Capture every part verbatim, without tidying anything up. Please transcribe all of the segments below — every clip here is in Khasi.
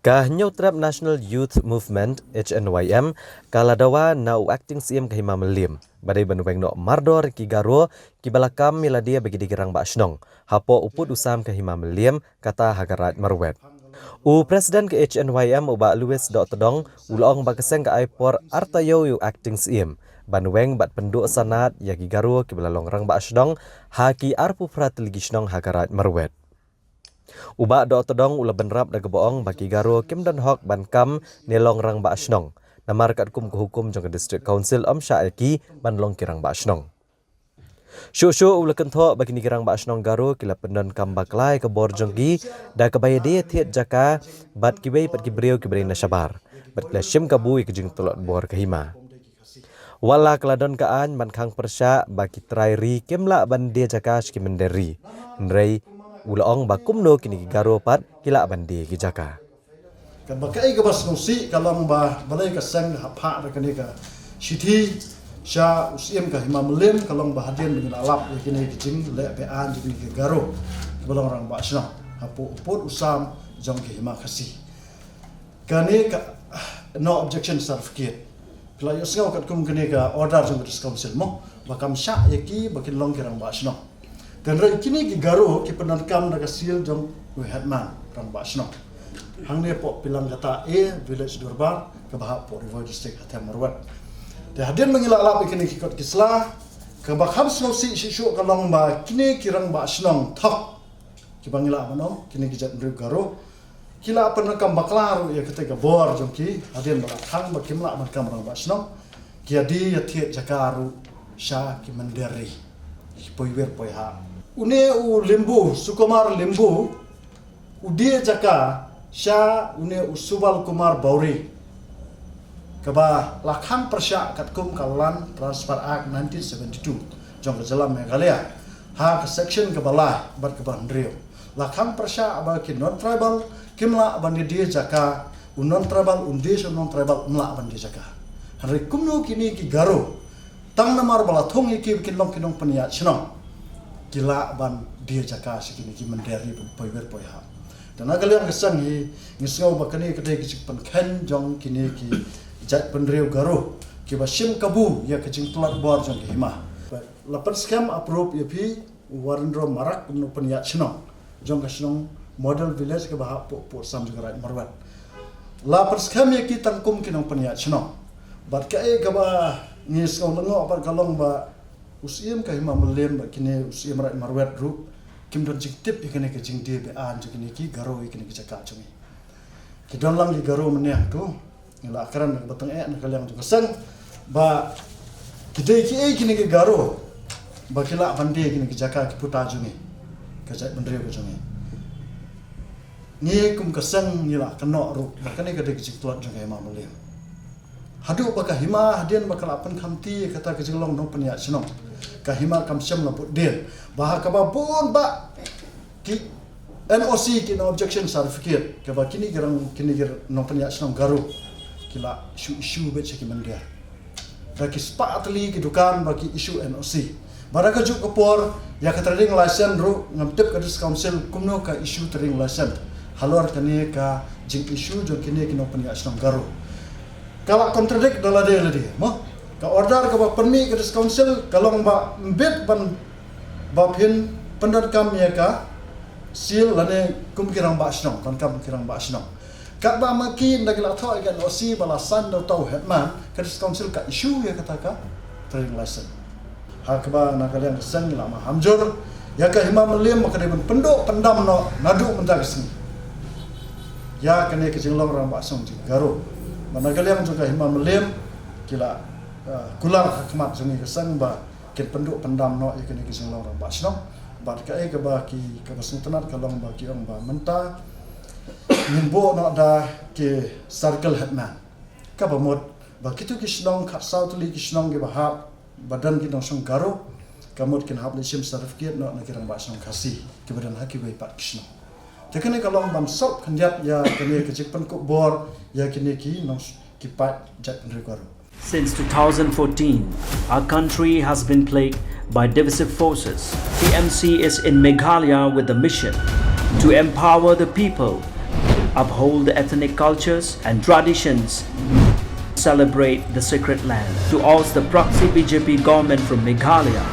Ka Hynñiewtrep National Youth Movement, H N Y M, ka la dawa na u Acting Syiem ka Hima Mylliem ba dei ban weng noh mardor ki Garo kiba la kam ïa lade ba ki dei ki rangbah shnong hapoh u pud u sam ka Hima Mylliem, kata ha ka Raid Marwet. U President ka H N Y M, u Bah Louis Dohtdong, u la ong ba ka seng ka ai por artaïew ïa u Acting Syiem ban weng bad pynduh sanad ïa ki Garo kiba la long rangbah shnong ha ki arphew phra tylli ki shnong ha ka Raid Marwet. U Bah Dohtdong u la bynrap da kaba ong ba ki Garo kim don hok ban kam ne long rangbah shnong, namar katkum ka hukum jong ka District Council ym shah ïa ki ban long ki rangbah shnong. Shuh shuh u la kynthoh ba kine ki rangbah shnong Garo ki la pyndonkam bakla ïa ka bor jong ki da kaba ïadie thied jaka bad kiwei pat ki briew kiba dei na shabar, bad ki la shim kabu ïa ka jingtlot bor ka hima. Wat la ka la don ka aiñ ban khang pyrshah ba ki trai ri kim lah ban die jaka sha ki mynder ri, hynrei u la ong ba kumno kine ki Garo pat ki lah ban die ki jaka. Kaba kaei kaba sngewsih ka long ba balei ka seng ka hap phah da kane ka shithi sha u Syiem ka Hima Mylliem, ka long ba hadien ba ngi la lap ïa kine ki jingleh be-aiñ jong kine ki Garo kiba long rangbah shnong hapoh u pud u sam jong ka Hima Khasi. Kane ka no objection certificate. Phi la ïohsngew katkum kane ka order jong ka District Council mo ba kam shah ïa ki ba kin long ki rangbah shnong. Hynrei kine ki Garo ki pyndonkam da ka seal jong u headman rangbah shnong hangne hapoh Pilangkata A, Village Durbar, kaba hap hapoh Ri Bhoi District, ha Them Marwet. Te hadien ba ngi la lap ïa kine ki kot ki sla, kaba kham sngewsih shuh shuh ka long ba kine ki rangbah shnong thok kiba ngi lah ban ong kine ki jaitbynriew Garo ki la pyndonkam bakla ruh ïa katei ka bor jong ki hadien ba la khang ba kim lah ban kam rangbah shnong, ki ïadie ïa thied jaka ruh sha ki mynder ri, ki poiwir poihah. Une u Lembu, Sukumar Lembu, u die jaka sha une u Subal Kumar Bawri, kaba la khang pyrshah katkum ka Land Transfer Act nineteen seventy-two jong ka jylla Meghalaya, ha ka section kaba lai bad kaba hynriew. La khang pyrshah ba ki non-tribal kim lah ban die jaka, u non-tribal un die sha u non-tribal um lah ban die jaka. Hynrei kumno kine ki Garo, tang namar ba la thung ïa ki ba kin long ki nongpynïaid shnong, ki lah ban die jaka sha kine ki mynder ri ba poiwir poihah. Te na ka liang ka seng hi, ngi sngew ba kane ka dei ka jingpynkheiñ jong kine ki jaitbynriew Garo kiba shim kabu ïa ka jingtlot bor jong ka hima. La pynskhem approve ïa phi u Warendra Marak kum u nongpynïaid shnong jong ka shnong Model Village kaba hap hapoh u pud u sam jong ka Raid Marwet. La pynskhem ïa ki tang kum ki nongpynïaid shnong. Bad kaei kaba ngi sngew lyngngoh bad ka long ba u Syiem ka Hima Mylliem bad kine u Syiem Raid Marwet ruh kim don jingtip ïa kane ka jingdie be-aiñ jong kine ki Garo ïa kine ki jaka jong ngi. Ki don lang ki Garo mynne hangto. Ngi la kren na kaba tyngeh na ka liang jong ka seng ba ki dei kiei kine ki Garo ba ki lah ban die kine ki jaka, ki puta jong ngi, ka jaitbynriew ka jong ngi. Ngi kum ka seng ngi la kynnoh ruh ba kane ka dei ka jingtlot jong ka Hima Mylliem. Haduh ba ka hima hadien ba ka la pynkhamti ïa kata ka jinglong nongpynïaid shnong, ka hima kam shym la bud dien ba ha kaba bun bah ki N O C, ki no objection certificate, kaba kine ki rang, kine ki nongpynïaid shnong Garo ki la shu issue beit sha ki mynder. Da ki spah tylli ki dukan ba ki issue N O C. Ba da kajuh ka por ïa ka trading license ruh ngam tip ka District Council kumno ka issue trading license halor kane ka jing issue jong kine ki nongpynïaid shnong Garo. Ka la contradict da lade lade mo. Ka order kaba pynmih ka District Council ka long ba ym bit ban ba phin pyndonkam ïa ka seal lane kum ki rangbah shnong, donkam ki rangbah shnong. Katba ma ki ynda ki la thoh ïa ka N O C ba la sign da uta u headman, ka District Council ka issue ïa kata ka trading license. Ha kaba na ka liang ka seng ngi la maham jur ïa ka Hima Mylliem ba ka dei ban pynduh pyndam noh naduh mynta ka sngi ïa kane ka jinglong rangbah shnong jong ki Garo. Ba na ka liang jong ka Hima Mylliem ki la, eh, kular ha khmat jong ngi ka seng ba kin pynduh pyndam noh ïa kane ka jinglong rangbah shnong. Bad kaei kaba ki, kaba sngewtynnat ka long ba ki ong ba mynta ngin buh noh da ki circle headman. Kaba mut ba kito ki shnong khatsaw tylli ki shnong kiba hap ba don ki nongshong Garo, ka mut kin hap leit shim certificate noh na ki rangbah shnong Khasi kiba don ha kiwei pat ki shnong. Te kane ka long ban sop khyndiat ïa kane ka jingpynkup bor ïa kine ki nong, ki paid jaitbynriew Garo. Since two thousand fourteen, our country has been plagued by divisive forces. T M C is in Meghalaya with the mission to empower the people, uphold the ethnic cultures and traditions, celebrate the sacred land. To oust the proxy B J P government from Meghalaya,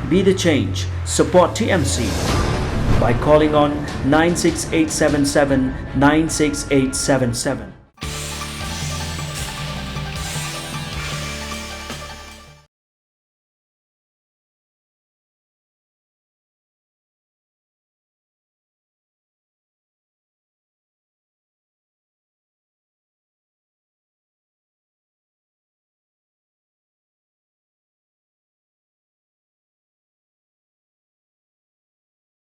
be the change, support T M C by calling on nine six eight seven seven nine six eight seven seven.